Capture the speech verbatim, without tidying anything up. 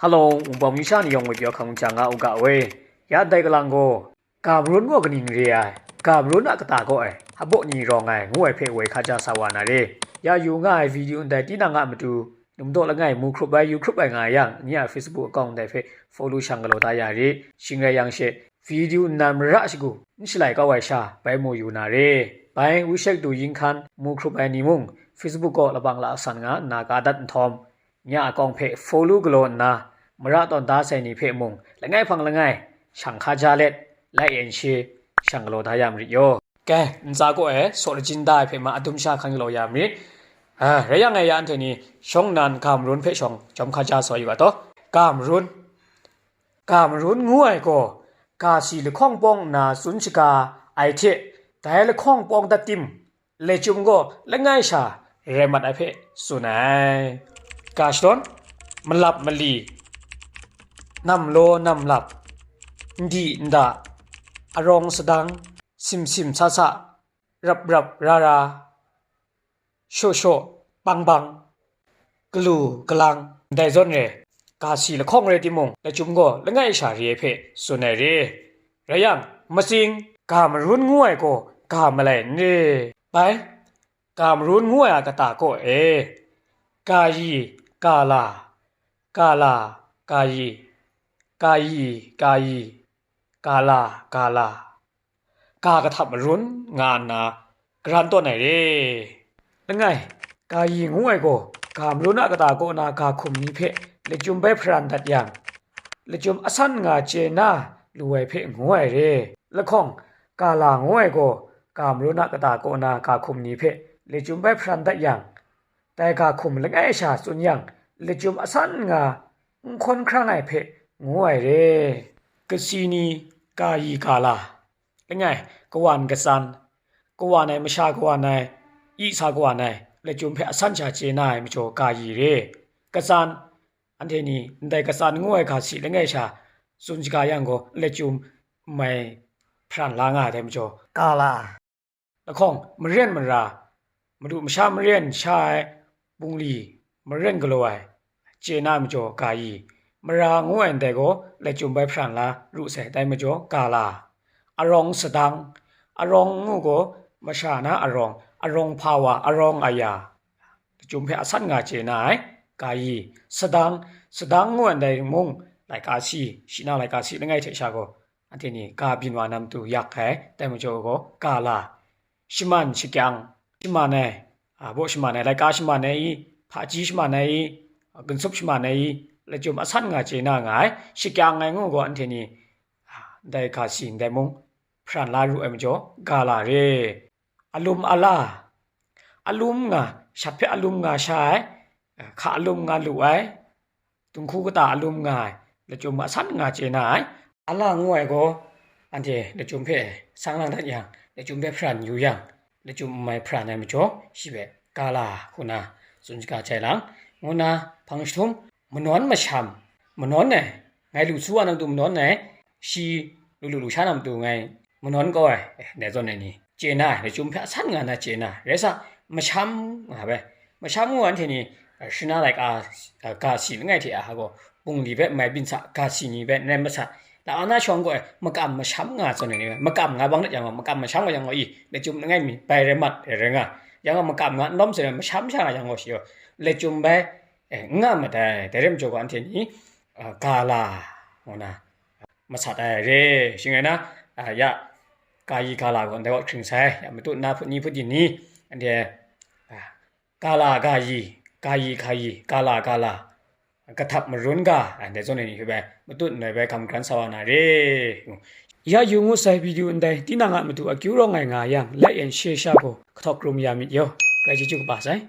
Hello, wunpawng yu sha ni yawng woi pyaw hkang jang nga u ga we. Ya ndai kalang gaw, ga marun gaw kaning re ai, ga marun a kata kaw ai, hpabaw ni rawng ai, ngu ai hpe woi hkaja sa wa na re. Ya yu nga ai video ndai tinang a matu, numdaw langai mu hkrup ai, yu hkrup ai nga yang, nye a Facebook account ndai hpe follow shang galaw da ya re. Shing rai yang she, video nnan mara shagu n shalai kau ai sha, bai mu yu na re. Bai, Wishek Du Ying Hkan mu hkrup ai ni mung, Facebook kaw labang la san nga nna ka dat nhtawm, nye a kawng hpe follow galaw nna, mara tawn da sai ni hpe mung, langai hpang langai, shang hkaja let, like and share, shang galaw da ya marit yaw. Kai, ntsa kaw e, saw lajin da ai hpe ma adum sha hkan galaw ya marit. Ah, rai yang e ya anhte ni, shawng nnan ga marun hpe shawng, jawm hkaja sa yu ga taw. Ga marun. Ga marun ngu ai gaw, ga si lahkawng pawng nna tsun shaga ai hte, dai lahkawng pawng dat tim, lechyum gaw langai sha rai mat ai hpe tsun ai. Ga shadawn, malap mali, nam law nam lap, ndi nda, arawng sadang, simsim sa sa, rap rap ra ra, shaw shaw, bang bang, galu galang, ndai zawn re, ga si lahkawng rai timung, lachyum gaw langai sha re ai hpe tsun ai re. Rai yang, matsing, ga marun ngu ai gaw ga malai n re. Bai, ga marun ngu ai a kata kaw e, ga yi, ga la, ga la, ga yi, ga yi, ga yi, ga la, ga la, ga kahtap marun nga nna, garan tawn ai re. Langai, ga yi ngu ai gaw, ga marun a kata kaw na ga hkum ni hpe lachyum bai hparan dat yang, lachyum asan nga chye na lu ai hpe ngu ai re. Lahkawng, ga la ngu ai gaw, ga marun a kata kaw na ga hkum ni hpe lachyum bai hparan dat yang, dai ga hkum langai sha tsun yang, lachyum asan nga n hkawn hkrang ai hpe ngu ai re. Kasi ni, ga yi ga la, langai, kawan katsan, kawan ai masha kawan ai, i sa kawan ai, lachyum hpe asan sha chye na ai majaw ga yi re. Katsan, anhte ni ndai katsan ngu ai ga si langai sha tsun shaga yang gaw, lachyum n mai hparan la nga ai dai majaw, ga la. Lahkawng, maren mara, madu masha maren sha ai, bungli, maren galaw ai, chye na ai majaw ga yi, mara ngu ai ndai gaw, lachyum bai hparan la ru sai, dai majaw ga la. Arawng sadang, arawng ngu gaw, masha na arawng, arawng hpa wa, arawng aya, lachyum hpe asan nga chye na ai, ga yi. Sadang, sadang ngu ai ndai mung, laika si, shi na laika si langai hte sha gaw, anhte ni ga byin wa na matu yak ai, dai majaw gaw, ga la. Shaman, shakyang, shaman ai, a, baw shaman ai, laika shaman ai i, hpaji shaman ai i, a, gunsup shaman ai i, lachyum asan nga chye na nga ai, shakyang ai ngu gaw anhte ni, a, ndai ga si ndai mung, hparan la ru ai majaw, ga la re. Alum ala, alum nga, shat hpe alum nga sha ai, a, hka alum nga lu ai, Dinghku kata alum nga ai, lachyum asan nga chye na ai, ala ngu ai gaw, anhte lachyum hpe sang lang dat yang, lachyum hpe hparan yu yang, lachyum n mai hparan ai majaw, shi hpe ga la hku na tsun shaga jai lang, ngu nna hpang jahtum, manawn masham, manawn ai, ngai lu su wa na matu manawn ai, shi lu lu lu sha na matu ngai manawn kau ai, eh, dai zawn ai ni, chye na ai, lachyum hpe asan nga na chye na, rai sa, masham nga bai, masham ngu anhte ni, eh, shana laika, eh, ga si langai hte a gaw, bungli hpe n mai byin sa, ga si ni hpe n rai ma sa, la na shawng gaw, eh, makam masham nga zawn ai ni, makam nga bang dat yang gaw, makam masham nga yang gaw, i, lachyum langai mi, bai rai mat, rai nga, yang gaw makam nga n lawm sai, masham sha nga yang gaw, shi gaw, lachyum bai, eh, n nga mat ai, dai rai majaw gaw, anhte ni, eh, ga la, ngu na, masat ai re, shing rai na, a, ya, ga yi ga la gaw ndai kaw hkring sai, ya, matut na hput ni hput yin ni, anhte, a, ga la ga yi, ga yi ga yi, ga la ga la, kahtap marun ga, a, ndai zawn ai ni hpe bai, matut ndai bai hkam hkaran sa wa na re. Ya yu ngu sai video ndai, tinang a matu akyu rawng ai nga yang, like and share sha gaw, kahtawk krum ya myit yaw, grai chyeju kaba sai.